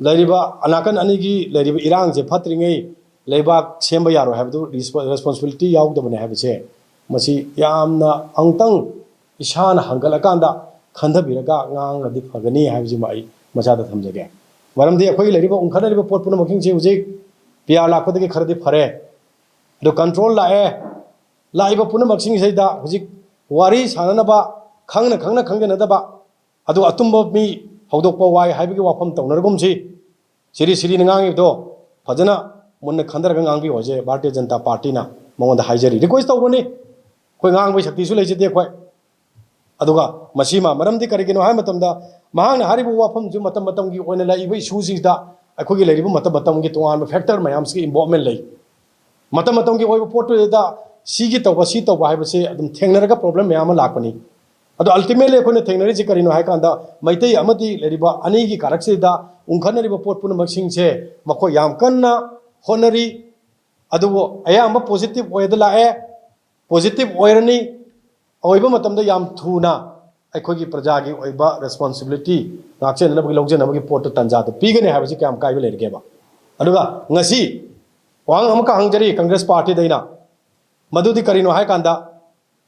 ꯂꯩꯔꯤꯕ ꯅꯥꯀꯟ ꯑꯅꯤꯒꯤ ꯂꯩꯔꯤꯕ ꯏꯔꯥꯡꯁꯦ ꯐꯠꯇ꯭ꯔꯤꯉꯩ ꯂꯩꯕꯥꯛ ꯁꯦꯝꯕ ꯌꯥꯔꯣꯏ ꯍꯥꯏꯕꯗꯨ ꯔꯦꯁꯄꯣꯟꯁꯤꯕꯤꯂꯤꯇꯤ ꯌꯥꯎꯗꯕꯅꯦ ꯍꯥꯏꯕꯁꯦ, ꯃꯁꯤ ꯌꯥꯝꯅ ꯑꯃꯨꯛꯇꯪ ꯏꯁꯥꯅ ꯍꯪꯒꯠꯂꯀꯥꯟꯗ ꯈꯟꯊꯕꯤꯔꯒ ꯉꯥꯡꯉꯒꯗꯤ ꯐꯒꯅꯤ ꯍꯥꯏꯕꯁꯤꯃ ꯑꯩ ꯃꯆꯥꯗ ꯊꯝꯖꯒꯦ꯫ ꯃꯔꯝꯗꯤ ꯑꯩꯈꯣꯏꯒꯤ ꯂꯩꯔꯤꯕ ꯎꯪꯈꯠꯅꯔꯤꯕ ꯄꯣꯠ ꯄꯨꯝꯅꯃꯛꯁꯤꯡꯁꯦ ꯍꯧꯖꯤꯛ ꯄꯤ ꯑꯥꯔ ꯂꯥꯛꯄꯗꯒꯤ ꯈꯔꯗꯤ ꯐꯔꯦ, ꯑꯗꯣ ꯀꯟꯇ꯭ꯔꯣꯜ ꯂꯥꯛꯑꯦ꯫ ꯂꯥꯛꯏꯕ ꯄꯨꯝꯅꯃꯛꯁꯤꯡꯁꯤꯗ ꯍꯧꯖꯤꯛ ꯋꯥꯔꯤ ꯁꯥꯟꯅꯅꯕ, ꯈꯪꯅ ꯈꯪꯅ ꯈꯪꯖꯅꯗꯕ, ꯑꯗꯨ ꯑꯇꯨꯝꯕ ꯃꯤ ꯍꯧꯗꯣꯛꯄ ꯋꯥꯏ ꯍꯥꯏꯕꯒꯤ ꯋꯥꯐꯝ ꯇꯧꯅꯔꯒꯨꯝꯁꯤ꯫ ꯁꯤꯔꯤ ꯁꯤꯔꯤꯅ ꯉꯥꯡꯉꯤꯕꯗꯣ ꯐꯖꯅ ꯃꯨꯟꯅ ꯈꯟꯊꯔꯒ ꯉꯥꯡꯕꯤꯌꯣ ꯍꯥꯏꯁꯦ ꯚꯥꯔꯇꯤꯌ ꯖꯅꯇꯥ ꯄꯥꯔꯇꯤꯅ ꯃꯉꯣꯟꯗ ꯍꯥꯏꯖꯔꯤ, ꯔꯤꯀ꯭ꯋꯦꯁ ꯇꯧꯕꯅꯤ꯫ ꯑꯩꯈꯣꯏ ꯉꯥꯡꯕꯒꯤ ꯁꯛꯇꯤꯁꯨ ꯂꯩꯖꯗꯦ ꯑꯩꯈꯣꯏ꯫ ꯑꯗꯨꯒ ꯃꯁꯤꯃ ꯃꯔꯝꯗꯤ ꯀꯔꯤꯒꯤꯅꯣ ꯍꯥꯏꯕ ꯃꯇꯝꯗ, ꯃꯍꯥꯛꯅ ꯍꯥꯏꯔꯤꯕ ꯋꯥꯐꯝꯁꯨ ꯃꯇꯝ ꯃꯇꯝꯒꯤ ꯑꯣꯏꯅ ꯂꯥꯛꯏꯕ ꯏꯁꯨꯁꯤꯡꯁꯤꯗ ꯑꯩꯈꯣꯏꯒꯤ ꯂꯩꯔꯤꯕ ꯃꯇꯝ ꯃꯇꯝꯒꯤ ꯇꯣꯉꯥꯟꯕ ꯐꯦꯛꯇꯔ ꯃꯌꯥꯝꯁꯤꯒꯤ ꯏꯟꯚꯣꯜꯞꯃꯦꯟ ꯂꯩ꯫ ꯃꯇꯝ ꯃꯇꯝꯒꯤ ꯑꯣꯏꯕ ꯄꯣꯠꯇꯨꯗ ꯁꯤꯒꯤ ꯇꯧꯕ, ꯁꯤ ꯇꯧꯕ ꯍꯥꯏꯕꯁꯦ ꯑꯗꯨꯝ ꯊꯦꯡꯅꯔꯒ ꯄ꯭ꯔꯣꯕ꯭ꯂꯦꯝ ꯃꯌꯥꯝ ꯑꯃ ꯂꯥꯛꯄꯅꯤ꯫ ꯑꯗꯣ ꯑꯜꯇꯤꯃꯦꯠꯂꯤ ꯑꯩꯈꯣꯏꯅ ꯊꯦꯡꯅꯔꯤꯁꯤ ꯀꯔꯤꯅꯣ ꯍꯥꯏ ꯀꯥꯟꯗ, ꯃꯩꯇꯩ ꯑꯃꯗꯤ ꯂꯩꯔꯤꯕ ꯑꯅꯤꯒꯤ ꯀꯥꯔꯛꯁꯤꯗ ꯎꯪꯈꯠꯅꯔꯤꯕ ꯄꯣꯠ ꯄꯨꯝꯅꯃꯛꯁꯤꯡꯁꯦ ꯃꯈꯣꯏ ꯌꯥꯝ ꯀꯟꯅ ꯍꯣꯠꯅꯔꯤ꯫ ꯑꯗꯨꯕꯨ ꯑꯌꯥꯝꯕ ꯄꯣꯖꯤꯇꯤꯚ ꯑꯣꯏꯗ ꯂꯥꯛꯑꯦ, ꯄꯣꯖꯤꯇꯤꯚ ꯑꯣꯏꯔꯅꯤ꯫ ꯑꯣꯏꯕ ꯃꯇꯝꯗ ꯌꯥꯝ ꯊꯨꯅ ꯑꯩꯈꯣꯏꯒꯤ ꯄ꯭ꯔꯖꯥꯒꯤ ꯑꯣꯏꯕ ꯔꯦꯁꯄꯣꯟꯁꯤꯕꯤꯂꯤꯇꯤ ꯉꯥꯛꯆꯦꯟꯅꯅꯕꯒꯤ, ꯂꯧꯖꯅꯕꯒꯤ ꯄꯣꯠꯇꯨ ꯇꯥꯟꯖꯥꯗꯨ ꯄꯤꯒꯅꯤ ꯍꯥꯏꯕꯁꯤ ꯀꯌꯥꯝ ꯀꯥꯏꯕ ꯂꯩꯔꯒꯦꯕ? ꯑꯗꯨꯒ ꯉꯁꯤ ꯋꯥꯍꯪ ꯑꯃꯈꯛ ꯍꯪꯖꯔꯤ ꯀꯪꯒ꯭ꯔꯦꯁ ꯄꯥꯔꯇꯤꯗ ꯑꯩꯅ, ꯃꯗꯨꯗꯤ ꯀꯔꯤꯅꯣ ꯍꯥꯏ ꯀꯥꯟꯗ,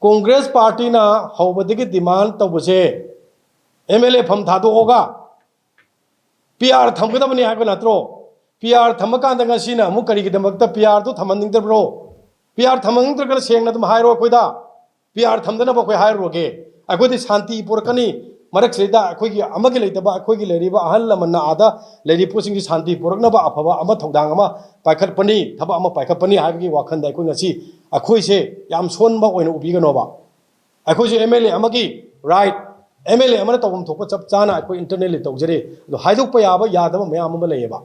ꯀꯣꯡꯒ꯭ꯔꯦꯁ ꯄꯥꯔꯇꯤꯅ ꯍꯧꯕꯗꯒꯤ ꯗꯤꯃꯥꯟ ꯇꯧꯕꯁꯦ, ꯑꯦꯝ ꯑꯦꯜ ꯑꯦ ꯐꯝ ꯊꯥꯗꯣꯛꯑꯒ ꯄꯤ ꯑꯥꯔ ꯊꯝꯒꯗꯕꯅꯤ ꯍꯥꯏꯕ ꯅꯠꯇ꯭ꯔꯣ? ꯄꯤ ꯑꯥꯔ ꯊꯝꯃꯀꯥꯟꯗ ꯉꯁꯤꯅ ꯑꯃꯨꯛ ꯀꯔꯤꯒꯤꯗꯃꯛꯇ ꯄꯤ ꯑꯥꯔꯗꯨ ꯊꯝꯍꯟꯅꯤꯡꯗꯕ꯭ꯔꯣ? ꯄꯤ ꯑꯥꯔ ꯊꯝꯍꯟꯅꯤꯡꯗ꯭ꯔꯒꯅ ꯁꯦꯡꯅ ꯑꯗꯨꯝ ꯍꯥꯏꯔꯣ ꯑꯩꯈꯣꯏꯗ꯫ ꯄꯤ ꯑꯥꯔ ꯊꯝꯗꯅꯕ ꯑꯩꯈꯣꯏ ꯍꯥꯏꯔꯨꯔꯒꯦ꯫ ꯑꯩꯈꯣꯏꯗꯤ ꯁꯥꯟꯇꯤ ꯄꯨꯔꯛꯀꯅꯤ, ꯃꯔꯛꯁꯤꯗ ꯑꯩꯈꯣꯏꯒꯤ ꯑꯃꯒꯤ ꯂꯩꯇꯕ, ꯑꯩꯈꯣꯏꯒꯤ ꯂꯩꯔꯤꯕ ꯑꯍꯜ ꯂꯃꯟꯅ ꯑꯥꯗ ꯂꯩꯔꯤꯕ ꯄꯣꯠꯁꯤꯡꯁꯤ ꯁꯥꯟꯇꯤ ꯄꯨꯔꯛꯅꯕ ꯑꯐꯕ ꯑꯃ, ꯊꯧꯗꯥꯡ ꯑꯃ ꯄꯥꯏꯈꯠꯄꯅꯤ, ꯊꯕꯛ ꯑꯃ ꯄꯥꯏꯈꯠꯄꯅꯤ ꯍꯥꯏꯕꯒꯤ ꯋꯥꯈꯜꯗ ꯑꯩꯈꯣꯏ ꯉꯁꯤ ꯑꯩꯈꯣꯏꯁꯦ ꯌꯥꯝ ꯁꯣꯟꯕ ꯑꯣꯏꯅ ꯎꯕꯤꯒꯅꯣꯕ꯫ ꯑꯩꯈꯣꯏꯁꯨ ꯑꯦꯝ ꯑꯦꯜ ꯑꯦ ꯑꯃꯒꯤ ꯔꯥꯏꯠ, ꯑꯦꯝ ꯑꯦꯜ ꯑꯦ ꯑꯃꯅ ꯇꯧꯐꯝ ꯊꯣꯛꯄ ꯆꯞ ꯆꯥꯅ ꯑꯩꯈꯣꯏ ꯏꯟꯇꯔꯅꯦꯜꯂꯤ ꯇꯧꯖꯔꯤ꯫ ꯑꯗꯣ ꯍꯥꯏꯗꯣꯛꯄ ꯌꯥꯕ ꯌꯥꯗꯕ ꯃꯌꯥꯝ ꯑꯃ ꯂꯩꯌꯦꯕ꯫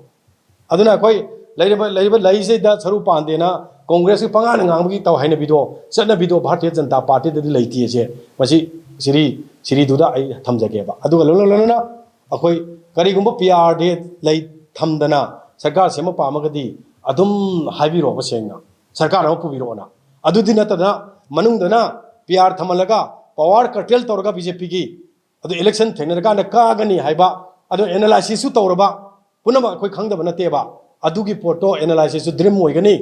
ꯑꯗꯨꯅ ꯑꯩꯈꯣꯏ ꯂꯩꯔꯤꯕ, ꯂꯩꯔꯤꯕ ꯂꯩꯁꯤꯗ ꯁꯔꯨꯛ ꯄꯥꯟꯗꯦꯅ ꯀꯣꯡꯒ꯭ꯔꯦꯁꯀꯤ ꯄꯉꯥꯡꯗ ꯉꯥꯡꯕꯒꯤ ꯇꯧ ꯍꯩꯅꯕꯤꯗꯣ, ꯆꯠꯅꯕꯤꯗꯣ ꯚꯥꯔꯇꯤꯌ ꯖꯅꯇꯥ ꯄꯥꯔꯇꯤꯗꯗꯤ ꯂꯩꯇꯦꯁꯦ꯫ ꯃꯁꯤ ꯁꯤꯔꯤ, ꯁꯤꯔꯤꯗꯨꯗ ꯑꯩ ꯊꯝꯖꯒꯦꯕ꯫ ꯑꯗꯨꯒ ꯂꯣꯏꯅ ꯂꯣꯏꯅꯅ ꯑꯩꯈꯣꯏ ꯀꯔꯤꯒꯨꯝꯕ ꯄꯤ ꯑꯥꯔ ꯗꯦ ꯂꯩ ꯊꯝꯗꯅ ꯁꯔꯀꯥꯔ ꯁꯦꯝꯕ ꯄꯥꯝꯃꯒꯗꯤ ꯑꯗꯨꯝ ꯍꯥꯏꯕꯤꯔꯛꯑꯣꯕ ꯁꯦꯡꯅ, ꯁꯔꯀꯥꯔ ꯑꯃ ꯄꯨꯕꯤꯔꯛꯑꯣꯅ꯫ ꯑꯗꯨꯗꯤ ꯅꯠꯇꯗꯅ ꯃꯅꯨꯡꯗꯅ ꯄꯤ ꯑꯥꯔ ꯊꯝꯍꯜꯂꯒ ꯄꯋꯥꯔ ꯀꯔꯇꯦꯜ ꯇꯧꯔꯒ ꯕꯤ ꯖꯦ ꯄꯤꯒꯤ ꯑꯗꯨ ꯏꯂꯦꯛꯁꯟ ꯊꯦꯡꯅꯔꯀꯥꯟꯗ ꯀꯥꯒꯅꯤ ꯍꯥꯏꯕ, ꯑꯗꯨ ꯑꯦꯅꯥꯂꯥꯏꯁꯤꯁꯁꯨ ꯇꯧꯔꯕ, ꯄꯨꯝꯅꯃꯛ ꯑꯩꯈꯣꯏ ꯈꯪꯗꯕ ꯅꯠꯇꯦꯕ꯫ ꯑꯗꯨꯒꯤ ꯄꯣꯠꯇꯣ ꯑꯦꯅꯥꯂꯥꯏꯁꯤꯁꯁꯨ ꯗ꯭ꯔꯤꯝ ꯑꯣꯏꯒꯅꯤ,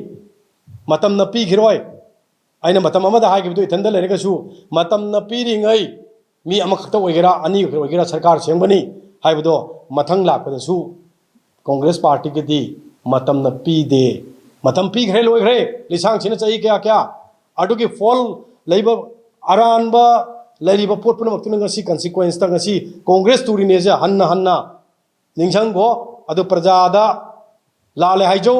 ꯃꯇꯝꯅ ꯄꯤꯈꯤꯔꯣꯏ꯫ ꯑꯩꯅ ꯃꯇꯝ ꯑꯃꯗ ꯍꯥꯏꯈꯤꯕꯗꯨ ꯏꯊꯟꯗ ꯂꯩꯔꯒꯁꯨ, ꯃꯇꯝꯅ ꯄꯤꯔꯤꯉꯩ ꯃꯤ ꯑꯃꯈꯛꯇ ꯑꯣꯏꯒꯦꯔꯥ, ꯑꯅꯤ ꯑꯣꯏꯒꯦꯔꯥ, ꯁꯔꯀꯥꯔ ꯁꯦꯝꯒꯅꯤ ꯍꯥꯏꯕꯗꯣ ꯃꯊꯪ ꯂꯥꯛꯄꯗꯁꯨ ꯀꯣꯡꯒ꯭ꯔꯦꯁ ꯄꯥꯔꯇꯤꯒꯤꯗꯤ ꯃꯇꯝꯅ ꯄꯤꯗꯦ꯫ ꯃꯇꯝ ꯄꯤꯈ꯭ꯔꯦ, ꯂꯣꯏꯈ꯭ꯔꯦ꯫ ꯂꯤꯁꯥꯡꯁꯤꯅ ꯆꯍꯤ ꯀꯌꯥ ꯀꯌꯥ, ꯑꯗꯨꯒꯤ ꯐꯣꯜ ꯂꯩꯕ, ꯑꯔꯥꯟꯕ ꯂꯩꯔꯤꯕ ꯄꯣꯠ ꯄꯨꯝꯅꯃꯛꯇꯨꯅ ꯉꯁꯤ ꯀꯟꯁꯤꯀ꯭ꯋꯦꯟꯁꯇ ꯉꯁꯤ ꯀꯣꯡꯒ꯭ꯔꯦꯁ ꯇꯨꯔꯤꯅꯦꯁꯦ ꯍꯟꯅ ꯍꯟꯅ ꯅꯤꯡꯁꯤꯡꯈꯣ꯫ ꯑꯗꯨ ꯄ꯭ꯔꯖꯥꯗ ꯂꯥꯜꯂꯦ ꯍꯥꯏꯖꯧ,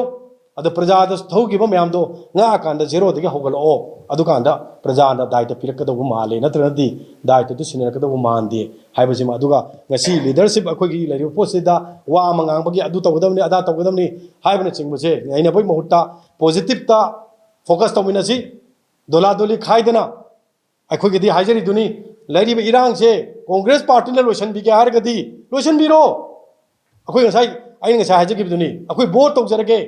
ꯑꯗꯨ ꯄ꯭ꯔꯖꯥꯗ ꯊꯧꯈꯤꯕ ꯃꯌꯥꯝꯗꯣ ꯉꯥꯛꯑꯀꯥꯟꯗ ꯖꯦꯔꯣꯗꯒꯤ ꯍꯧꯒꯠꯂꯛꯑꯣ꯫ ꯑꯗꯨꯀꯥꯟꯗ ꯄ꯭ꯔꯖꯥꯅ ꯗꯥꯏꯇ ꯄꯤꯔꯛꯀꯗꯧꯕ ꯃꯥꯜꯂꯦ, ꯅꯠꯇ꯭ꯔꯒꯗꯤ ꯗꯥꯏꯇꯗꯨ ꯁꯤꯟꯅꯔꯛꯀꯗꯧꯕ ꯃꯥꯟꯗꯦ ꯍꯥꯏꯕꯁꯤꯃ꯫ ꯑꯗꯨꯒ ꯉꯁꯤ ꯂꯤꯗꯔꯁꯤꯞ ꯑꯩꯈꯣꯏꯒꯤ ꯂꯩꯔꯤꯕ ꯄꯣꯠꯁꯤꯗ ꯋꯥ ꯑꯃ ꯉꯥꯡꯕꯒꯤ, ꯑꯗꯨ ꯇꯧꯒꯗꯕꯅꯤ, ꯑꯗꯥ ꯇꯧꯒꯗꯕꯅꯤ ꯍꯥꯏꯕꯅꯆꯤꯡꯕꯁꯦ ꯅꯩꯅꯕꯒꯤ ꯃꯍꯨꯠꯇ ꯄꯣꯖꯤꯇꯤꯞꯇ ꯐꯣꯀꯁ ꯇꯧꯃꯤꯟꯅꯁꯤ꯫ ꯗꯣꯂꯥ ꯗꯣꯂꯤ ꯈꯥꯏꯗꯅ ꯑꯩꯈꯣꯏꯒꯤꯗꯤ ꯍꯥꯏꯖꯔꯤꯗꯨꯅꯤ, ꯂꯩꯔꯤꯕ ꯏꯔꯥꯡꯁꯦ ꯀꯣꯡꯒ꯭ꯔꯦꯁ ꯄꯥꯔꯇꯤꯅ ꯂꯣꯏꯁꯤꯟꯕꯤꯒꯦ ꯍꯥꯏꯔꯒꯗꯤ ꯂꯣꯏꯁꯤꯟꯕꯤꯔꯣ꯫ ꯑꯩꯈꯣꯏ ꯉꯁꯥꯏ, ꯑꯩꯅ ꯉꯁꯥꯏ ꯍꯥꯏꯖꯈꯤꯕꯗꯨꯅꯤ, ꯑꯩꯈꯣꯏ ꯚꯣꯠ ꯇꯧꯖꯔꯒꯦ꯫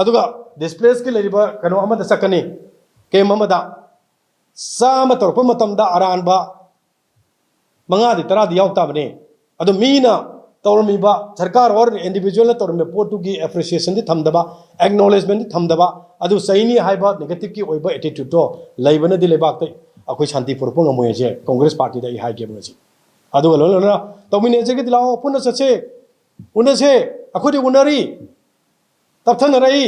ꯑꯗꯨꯒ ꯗꯤꯁꯄ꯭ꯂꯦꯁꯀꯤ ꯂꯩꯔꯤꯕ ꯀꯩꯅꯣ ꯑꯃꯗ ꯆꯠꯀꯅꯤ, ꯀꯦꯝ ꯑꯃꯗ꯫ ꯆꯥꯝꯃ ꯇꯧꯔꯛꯄ ꯃꯇꯝꯗ ꯑꯔꯥꯟꯕ ꯃꯉꯥꯗꯤ ꯇꯔꯥꯗꯤ ꯌꯥꯎ ꯇꯥꯕꯅꯤ꯫ ꯑꯗꯨ ꯃꯤꯅ ꯇꯧꯔꯝꯃꯤꯕ, ꯁꯔꯀꯥꯔ ꯑꯣꯔ ꯏꯟꯗꯤꯕꯤꯖꯨꯋꯦꯜꯅ ꯇꯧꯔꯝꯃꯤꯕ ꯄꯣꯠꯇꯨꯒꯤ ꯑꯦꯄ꯭ꯔꯤꯁꯤꯌꯦꯁꯟꯗꯤ ꯊꯝꯗꯕ, ꯑꯦꯛꯅꯣꯂꯦꯖꯃꯦꯟꯗꯤ ꯊꯝꯗꯕ, ꯑꯗꯨ ꯆꯩꯅꯤ ꯍꯥꯏꯕ ꯅꯦꯒꯦꯇꯤꯞꯀꯤ ꯑꯣꯏꯕ ꯑꯦꯇꯤꯇ꯭ꯌꯨꯠꯇꯣ ꯂꯩꯕꯅꯗꯤ ꯂꯩꯕꯥꯛꯇ ꯑꯩꯈꯣꯏ ꯁꯥꯟꯇꯤ ꯄꯨꯔꯛꯄ ꯉꯝꯃꯣꯏ ꯍꯥꯏꯁꯦ ꯀꯣꯡꯒ꯭ꯔꯦꯁ ꯄꯥꯔꯇꯤꯗ ꯑꯩ ꯍꯥꯏꯒꯦꯕ ꯉꯁꯤ꯫ ꯑꯗꯨꯒ ꯂꯣꯏꯅ ꯂꯣꯏꯅꯅ ꯇꯧꯃꯤꯟꯅꯖꯒꯦꯗꯤ ꯂꯥꯛꯑꯣ, ꯄꯨꯟꯅ ꯆꯠꯁꯦ, ꯎꯅꯁꯦ꯫ ꯑꯩꯈꯣꯏꯗꯤ ꯎꯅꯔꯤ, ꯇꯞꯊꯅꯔꯛꯏ꯫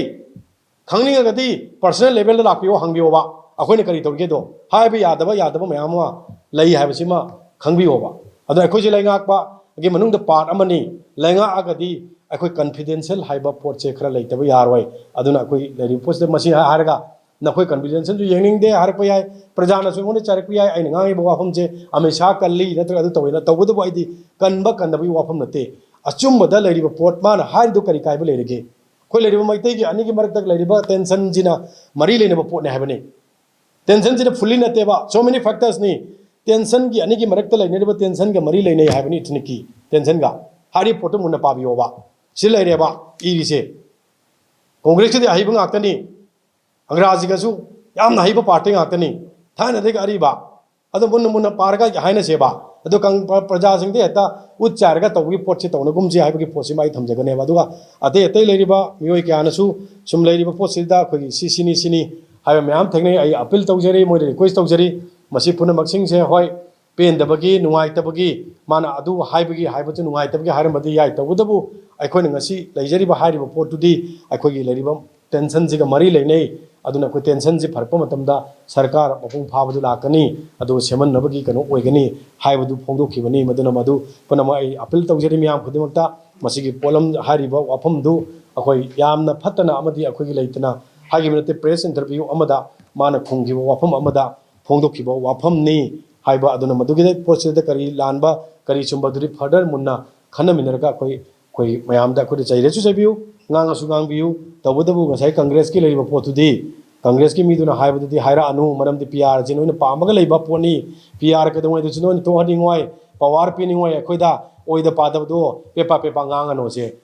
ꯈꯪꯅꯤꯡꯉꯒꯗꯤ ꯄꯔꯁꯅꯦꯜ ꯂꯦꯚꯦꯜꯗ ꯂꯥꯛꯄꯤꯌꯣ, ꯍꯪꯕꯤꯌꯣꯕ꯫ ꯑꯩꯈꯣꯏꯅ ꯀꯔꯤ ꯇꯧꯔꯤꯒꯦꯗꯣ, ꯍꯥꯏꯕ ꯌꯥꯗꯕ, ꯌꯥꯗꯕ ꯃꯌꯥꯝ ꯑꯃ ꯂꯩ ꯍꯥꯏꯕꯁꯤꯃ ꯈꯪꯕꯤꯌꯣꯕ꯫ ꯑꯗꯣ ꯑꯩꯈꯣꯏꯁꯦ ꯂꯩꯉꯥꯛꯄꯒꯤ ꯃꯅꯨꯡꯗ part ꯑꯃꯅꯤ꯫ ꯂꯩꯉꯥꯛꯑꯒꯗꯤ ꯑꯩꯈꯣꯏ confidential ꯍꯥꯏꯕ ꯄꯣꯠꯁꯦ ꯈꯔ ꯂꯩꯇꯕ ꯌꯥꯔꯣꯏ꯫ ꯑꯗꯨꯅ ꯑꯩꯈꯣꯏ ꯂꯩꯔꯤꯕ ꯄꯣꯠꯁꯤꯗ ꯃꯁꯤ ꯍꯥꯏꯔꯒ ꯅꯈꯣꯏ confidentialꯁꯨ ꯌꯦꯡꯅꯤꯡꯗꯦ ꯍꯥꯏꯔꯛꯄ ꯌꯥꯏ, ꯄ꯭ꯔꯖꯥꯅꯁꯨ ꯑꯩꯉꯣꯟꯗ ꯆꯩꯔꯛꯄ ꯌꯥꯏ, ꯑꯩꯅ ꯉꯥꯡꯉꯤꯕ ꯋꯥꯐꯝꯁꯦ ꯑꯃꯤꯠ ꯁꯥꯍ ꯀꯜꯂꯤ ꯅꯠꯇ꯭ꯔꯒ ꯑꯗꯨ ꯇꯧꯋꯦꯅ꯫ ꯇꯧꯕꯇꯕꯨ ꯑꯩꯗꯤ ꯀꯟꯕ ꯀꯟꯗꯕꯒꯤ ꯋꯥꯐꯝ ꯅꯠꯇꯦ꯫ ꯑꯆꯨꯝꯕꯗ ꯂꯩꯔꯤꯕ ꯄꯣꯠ ꯃꯥꯅ ꯍꯥꯏꯔꯤꯗꯨ ꯀꯔꯤ ꯀꯥꯏꯕ ꯂꯩꯔꯒꯦ? ꯑꯩꯈꯣꯏ ꯂꯩꯔꯤꯕ ꯃꯩꯇꯩꯒꯤ ꯑꯅꯤꯒꯤ ꯃꯔꯛꯇ ꯂꯩꯔꯤꯕ tensionꯁꯤꯅ ꯃꯔꯤ ꯂꯩꯅꯕ ꯄꯣꯠꯅꯦ ꯍꯥꯏꯕꯅꯤ꯫ Tensionꯁꯤꯅ fully ꯅꯠꯇꯦꯕ, so many factorsꯅꯤ꯫ Tensionꯒꯤ ꯑꯅꯤꯒꯤ ꯃꯔꯛꯇ ꯂꯩꯅꯔꯤꯕ tensionꯒ ꯃꯔꯤ ꯂꯩꯅꯩ ꯍꯥꯏꯕꯅꯤ, ethnicꯀꯤ tensionꯒ꯫ ꯍꯥꯏꯔꯤꯕ ꯄꯣꯠꯇꯨ ꯃꯨꯟꯅ ꯄꯥꯕꯤꯌꯣꯕ꯫ ꯁꯤ ꯂꯩꯔꯦꯕ ꯏꯔꯤꯁꯦ꯫ Congressꯀꯤꯗꯤ ꯑꯍꯩꯕ ꯉꯥꯛꯇꯅꯤ, ꯑꯪꯒ꯭ꯔꯥꯖꯤꯒꯁꯨ ꯌꯥꯝꯅ ꯍꯩꯕ party ꯉꯥꯛꯇꯅꯤ, ꯊꯥꯏꯅꯗꯒꯤ ꯑꯔꯤꯕ꯫ ꯑꯗꯣ ꯃꯨꯟꯅ ꯃꯨꯟꯅ ꯄꯥꯔꯒ ꯍꯥꯏꯅꯁꯦꯕ꯫ ꯑꯗꯣ ꯀꯪ-, ꯄ꯭ꯔꯖꯥꯁꯤꯡꯗ ꯍꯦꯛꯇ ꯎꯠ ꯆꯥꯏꯔꯒ ꯇꯧꯕꯒꯤ ꯄꯣꯠꯁꯤ ꯇꯧꯅꯒꯨꯝꯁꯤ ꯍꯥꯏꯕꯒꯤ ꯄꯣꯠꯁꯤꯃ ꯑꯩ ꯊꯝꯖꯒꯅꯦꯕ꯫ ꯑꯗꯨꯒ ꯑꯇꯩ ꯑꯇꯩ ꯂꯩꯔꯤꯕ ꯃꯤꯑꯣꯏ ꯀꯌꯥꯅꯁꯨ ꯁꯨꯝ ꯂꯩꯔꯤꯕ ꯄꯣꯠꯁꯤꯗ ꯑꯩꯈꯣꯏꯒꯤ ꯁꯤ ꯁꯤꯅꯤ, ꯁꯤꯅꯤ ꯍꯥꯏꯕ ꯃꯌꯥꯝ ꯊꯦꯡꯅꯩ꯫ ꯑꯩ appeal ꯇꯧꯖꯔꯤ, ꯃꯣꯏꯗ request ꯇꯧꯖꯔꯤ, ꯃꯁꯤ ꯄꯨꯝꯅꯃꯛꯁꯤꯡꯁꯦ, ꯍꯣꯏ, ꯄꯦꯟꯗꯕꯒꯤ, ꯅꯨꯡꯉꯥꯏꯇꯕꯒꯤ, ꯃꯥꯅ ꯑꯗꯨ ꯍꯥꯏꯕꯒꯤ, ꯍꯥꯏꯕꯗꯨ ꯅꯨꯡꯉꯥꯏꯇꯕꯒꯤ ꯍꯥꯏꯔꯝꯕꯗꯤ ꯌꯥꯏ, ꯇꯧꯕꯇꯕꯨ ꯑꯩꯈꯣꯏꯅ ꯉꯁꯤ ꯂꯩꯖꯔꯤꯕ ꯍꯥꯏꯔꯤꯕ ꯄꯣꯠꯇꯨꯗꯤ ꯑꯩꯈꯣꯏꯒꯤ ꯂꯩꯔꯤꯕ tensionꯁꯤꯒ ꯃꯔꯤ ꯂꯩꯅꯩ꯫ ꯑꯗꯨꯅ ꯑꯩꯈꯣꯏ tensionꯁꯤ ꯐꯔꯛꯄ ꯃꯇꯝꯗ ꯁꯔꯀꯥꯔ ꯃꯄꯨꯡ ꯐꯥꯕꯗꯨ ꯂꯥꯛꯀꯅꯤ, ꯑꯗꯨꯒ ꯁꯦꯝꯍꯟꯅꯕꯒꯤ ꯀꯩꯅꯣ ꯑꯣꯏꯒꯅꯤ ꯍꯥꯏꯕꯗꯨ ꯐꯣꯡꯗꯣꯛꯈꯤꯕꯅꯤ꯫ ꯃꯗꯨꯅ ꯃꯗꯨ ꯄꯨꯝꯅꯃꯛ ꯑꯩ appeal ꯇꯧꯖꯔꯤ ꯃꯤꯌꯥꯝ ꯈꯨꯗꯤꯡꯃꯛꯇ꯫ ꯃꯁꯤꯒꯤ ꯄꯣꯠꯂꯝ ꯍꯥꯏꯔꯤꯕ ꯋꯥꯐꯝꯗꯨ ꯑꯩꯈꯣꯏ ꯌꯥꯝꯅ ꯐꯠꯇꯅ ꯑꯃꯗꯤ ꯑꯩꯈꯣꯏꯒꯤ ꯂꯩꯇꯅ ꯍꯥꯏꯈꯤꯕ ꯅꯠꯇꯦ꯫ Press interview ꯑꯃꯗ ꯃꯥꯅ ꯈꯨꯝꯈꯤꯕ ꯋꯥꯐꯝ ꯑꯃꯗ ꯐꯣꯡꯗꯣꯛꯈꯤꯕ ꯋꯥꯐꯝꯅꯤ ꯍꯥꯏꯕ꯫ ꯑꯗꯨꯅ ꯃꯗꯨꯒꯤ ꯄꯣꯠꯁꯤꯗ ꯀꯔꯤ ꯂꯥꯟꯕ, ꯀꯔꯤ ꯆꯨꯝꯕ, ꯑꯗꯨꯗꯤ further ꯃꯨꯟꯅ ꯈꯟꯅꯃꯤꯟꯅꯔꯒ ꯑꯩꯈꯣꯏ, ꯑꯩꯈꯣꯏ ꯃꯌꯥꯝꯗ ꯑꯩꯈꯣꯏꯗ ꯆꯩꯔꯁꯨ ꯆꯩꯕꯤꯌꯨ, ꯉꯥꯡꯉꯁꯨ ꯉꯥꯡꯕꯤꯌꯨ꯫ ꯇꯧꯕꯇꯕꯨ ꯉꯁꯥꯏ Congressꯀꯤ ꯂꯩꯔꯤꯕ ꯄꯣꯠꯇꯨꯗꯤ, Congressꯀꯤ ꯃꯤꯗꯨꯅ ꯍꯥꯏꯕꯗꯨꯗꯤ ꯍꯥꯏꯔꯛꯑꯅꯨ, ꯃꯔꯝꯗꯤ PRꯁꯤ ꯅꯣꯏꯅ ꯄꯥꯝꯃꯒ ꯂꯩꯕ ꯄꯣꯠꯅꯤ꯫ PR ꯀꯩꯗꯧꯉꯩꯗꯁꯨ ꯅꯣꯏꯅ ꯇꯣꯛꯍꯟꯅꯤꯡꯉꯣꯏ, power ꯄꯤꯅꯤꯡꯉꯣꯏ ꯑꯩꯈꯣꯏꯗ꯫ ꯑꯣꯏꯗ ꯄꯥꯗꯕꯗꯣ ꯄꯦꯄꯥ ꯄꯦꯄꯥ ꯉꯥꯡꯉꯅꯨꯁꯦ꯫